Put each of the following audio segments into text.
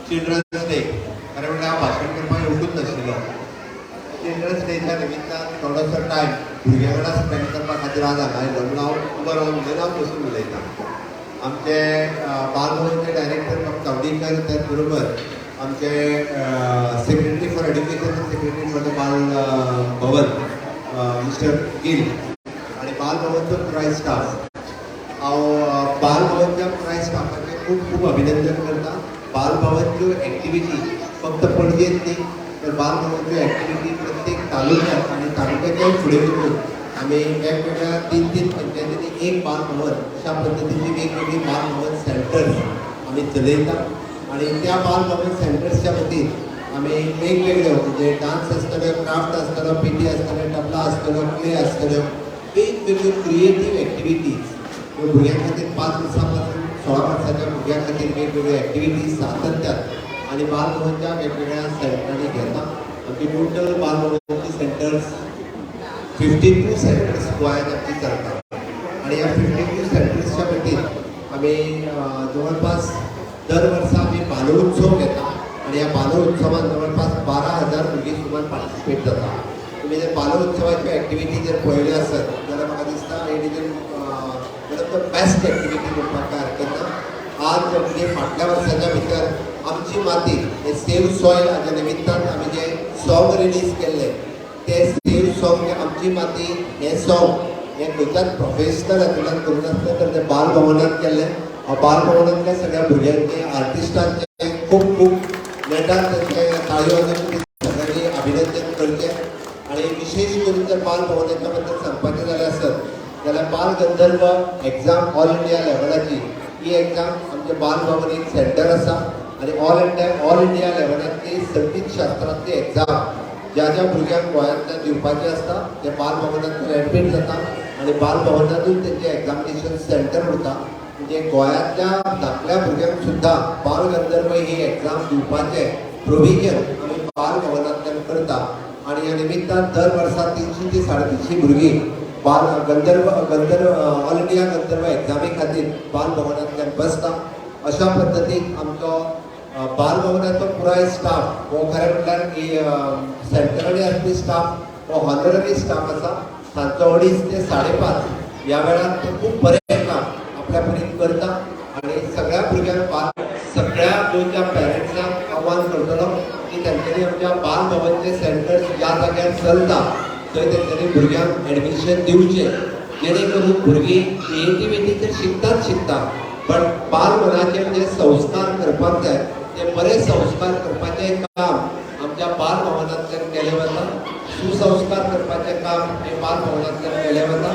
Children's day. खरें म्हणल्यार हांव भाशण करपाक येवकूच नाशिल्लो. चिल्ड्रन्स डेच्या निमित्तान थोडोसो टायम भुरग्यां वांगडा स्पेंड करपा खातीर आज हांगा आयलो म्हणून हांव उबो रावन उलयना, हांव बसून उलयतां. आमचे बालभवनचे डायरेक्टर डॉक्टर चावडीकर, त्याच बरोबर आमचे Secretary for Education, Secretary for the Bal Bhavan Mister Gill आणि बालभवनचो पुराय स्टाफ, हांव बालभवनच्या पुराय स्टाफाचें खूब खूब अभिनंदन करता. बालभवनच्यो एक्टिविटी फक्त पणजेंत न्ही, तर बालभवनच्यो एक्टिविटी प्रत्येक तालुक्यात आनी तालुक्याच्याय फुडें वचून आमी वेगवेगळ्या तीन तीन पंचायतींनी एक बालभवन अशा पद्दतीची वेगवेगळी बालभवन सेंटर्स आमी चलयता. आनी त्या बालभवन सेंटर्सच्या वतीन आमी वेगवेगळ्यो, म्हणजे डान्स आसतलो, क्राफ्ट आसतलो, पीटी आसतले, तबला आसतलो, क्ले आसतल्यो, वेगवेगळ्यो क्रिएटीव एक्टिविटीज ह्यो भुरग्यां खातीर, 5 वर्सां पासून 16 वर्साच्या भुरग्यां खातीर वेगवेगळ्यो एक्टिविटीज सातत्यान आनी बालभवनच्या वेगवेगळ्या सेंटरांनी घेता. आमची टोटल बालभवनची सेंटर्स, 52 सेंटर्स गोंयांत आमची चलता आनी ह्या 52 सेंटर्सच्या वतीन आमी जवळपास दर वर्सा आमी बालोत्सव घेता आनी ह्या बालोत्सवान जवळपास 12,000 भुरगीं सुमार पार्टिसिपेट जाता. तुमी जर बालोत्सवाच्यो एक्टिविटी जर पळयल्यो आसत जाल्यार म्हाका दिसता it is one of the best activity म्हणपाक कांय हरकत ना. आज म्हणजे फाटल्या वर्साच्या भितर आमची माती हे सेव्ह सॉयल हाच्या निमित्तान आमी जे सॉंग रिलीज केल्ले, ते सेव्ह सॉंग, आमची माती हें सॉंग हें खंयच्याच प्रोफेशनल हातूंतल्यान करूं नासलें, तर तें बालभवनात केल्लें. हांव बालभवनांतल्या सगळ्या भुरग्यांचें, आर्टिस्टांचें खूब खूब नेटान तांचें ताळयो वाजोवन सगळ्यांनी अभिनंदन करचें. आनी विशेश करून जर बालभवनाच्या बद्दल सांगपाचें जाल्यार आसत जाल्यार बाल गंधर्व एक्झाम ऑल इंडिया लेवलाची ही एक्झाम आमच्या बालभवन एक सेंटर आसा आनी ऑल इंडिया लेवलांतली संगीत शास्त्रांतली एक्झाम ज्या ज्या भुरग्यांक गोंयांतल्यान दिवपाची आसता, ते बालभवनांतल्यान एडमीट जाता आनी बालभवनातून तेंचें एग्जामिनेशन सेंटर उरता. म्हणजे गोंयांतल्या धाकल्या भुरग्यांक सुद्दां बालगंधर्व ही एक्झाम दिवपाचें प्रोविजन आमी बालभवनांतल्यान करता. आनी ह्या निमित्तान दर वर्सा 300 ते 350 भुरगीं बाल गंधर्व गंधर्व ऑल इंडिया गंधर्व एक्झामी खातीर बालभवनांतल्यान बसता. अशा पद्दतीन आमचो बालभवनाचो पुराय स्टाफ हो, खरें म्हणल्यार ही सेंटरांनी आसपी स्टाफ हो हॉनररी स्टाफ आसा. सांजचो 2:30 ते 5:30 ह्या वेळार ते खूब बरें काम आपल्या परीन करता. आनी सगळ्या भुरग्यांक, बाल सगळ्या गोंयच्या पेरंट्सांक आव्हान करतलो की तेंच्यांनी आमच्या बालभवनचे सेंटर्स ज्या जाग्यार चलता थंय तेंच्यांनी भुरग्यांक एडमिशन दिवचें, जेणे करून भुरगीं क्रिएटिविटी तर शिकताच शिकता, पण बाल मनाचेर जे संस्कार करपाक जाय ते बरे संस्कार करपाचें काम आमच्या बालभवनांतल्यान केलें वता. सुसंस्कार करपाचें काम हें बालभवनांतल्यान केलें वता.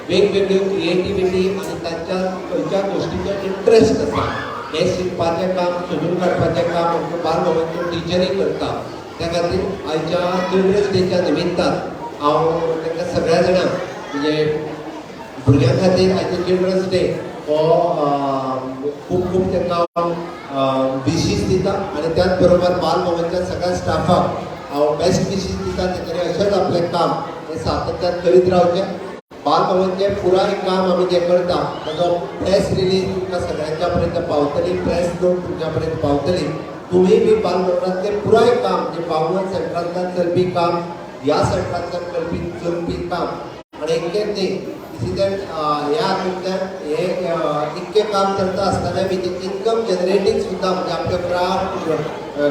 वेगवेगळ्यो क्रिएटिविटी आनी तांच्या खंयच्या गोश्टीचो इंट्रस्ट आसा हें शिकपाचें काम, सोदून काडपाचें काम आमच्या बालभवनच्यो टिचरी करता. त्या खातीर आयच्या चिल्ड्रन्स डेच्या निमित्तान हांव तांकां सगळ्या जाणांक, म्हणजे भुरग्यां खातीर आयचो चिल्ड्रन्स डे हो खूब खूब तांकां हांव विशीस दिता आनी त्याच बरोबर बालभवनच्या सगळ्या स्टाफाक हांव बेस्ट विशीस दिता, तेंच्यांनी अशेंच आपलें काम हें सातत्यान करीत रावचें. बालभवनचें पुराय काम आमी जें करता ताजो प्रेस रिलीज तुमकां सगळ्यांच्या पर्यंत पावतली, प्रेस नोट तुमच्या पर्यंत पावतली. तुमी बी बालभवनांतलें पुराय काम, जे 52 सेंटरांतल्यान चलपी काम, ह्या सेंटरांतल्यान चलपी काम आनी इतकेंच न्ही, ह्या हातूंतल्यान हे इतकें काम चलता आसतना बी इन्कम जनरेटींग सुद्दां, म्हणजे आपले क्राफ्ट,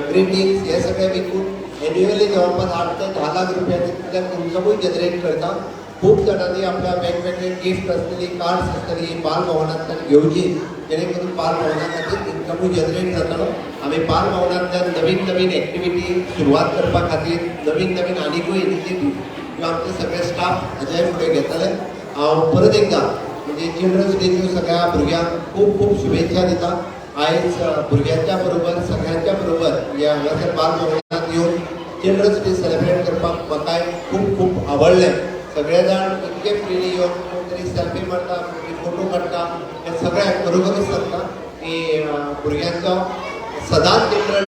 ग्रिटींग्स हे सगळे विकून एन्युअली जवळपास 8 ते 10 लाख रुपया तितूंतल्यान इन्कमूय जनरेट करता. खूब जाणांनी आपल्या वेगवेगळे गिफ्ट आसतली, कार्ड्स आसतली, बालभवनांतल्यान घेवची, जेणे करून बालभवना खातीर इन्कमूय जनरेट जातलो. आमी बालभवनांतल्यान नवीन नवीन एक्टिविटी सुरवात करपा खातीर नवीन नवीन आनिकूय इनिशिएटीव किंवा आमचे सगळे स्टाफ हाच्याय फुडें घेतले. हांव परत एकदां म्हणजे चिल्ड्रन्स डेच्यो सगळ्या भुरग्यांक खूब खूब शुभेच्छा दिता. आयज भुरग्यांच्या बरोबर, सगळ्यांच्या बरोबर म्हणजे हांगासर बालभवनात येवन चिल्ड्रन्स डे सेलिब्रेट करपाक म्हाकाय खूब खूब आवडलें. सगळे जाण इतके फ्रिली येवन कोण तरी सेल्फी मारता, कोण तरी फोटो काडटा. हें सगळें खरोखरीच सांगता की भुरग्यांचो सदांच चिल्ड्रन